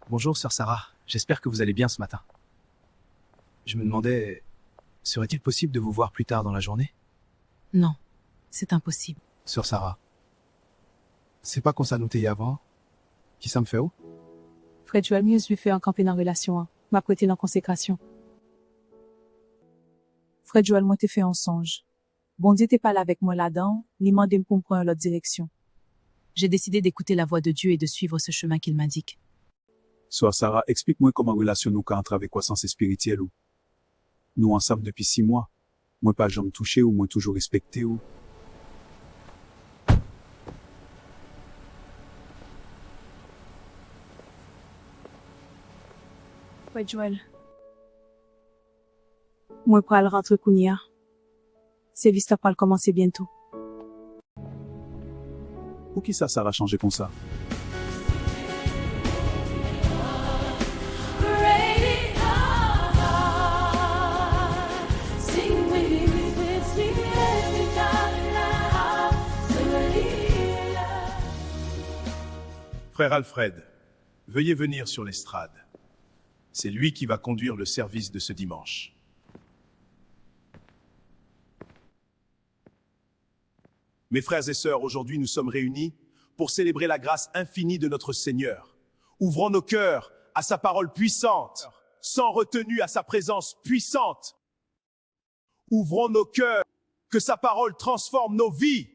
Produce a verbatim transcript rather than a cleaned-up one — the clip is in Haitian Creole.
Bonjour, sœur Sarah. J'espère que vous allez bien ce matin. Je me demandais, serait-il possible de vous voir plus tard dans la journée ? Non, c'est impossible. Sœur Sarah, se pa konsa nou te ye avan? Kisa m fè w? Frè Joel, m rezwi fè an kanpe nan relasyon an. M ap rete nan konsekrasyon. Frè Joel, mwen te fè yon sonj. Bondye te pale avèk mwen ladan l, li mande m pou m pran yon lòt direksyon. J'ai décidé d'écouter la voix de Dieu et de suivre ce chemin qu'il m'indique. Sè Sarah, eksplik mwen kòman relasyon nou ka antrave kwasans espirityèl ou. Nou ansanm depi sis mwa. Mwen pa janm touche w, mwen toujou respekte w. Frè Joel, mwen pral rantre kounye a. Sèvis la pral kòmanse byento. Poukisa Sarah chanje konsa? Frère Alfred, veuillez venir sur l'estrade. C'est lui qui va conduire le service de ce dimanche. Mes frères et sœurs, aujourd'hui nous sommes réunis pour célébrer la grâce infinie de notre Seigneur. Ouvrons nos cœurs à sa parole puissante, sans retenue à sa présence puissante. Ouvrons nos cœurs, que sa parole transforme nos vies.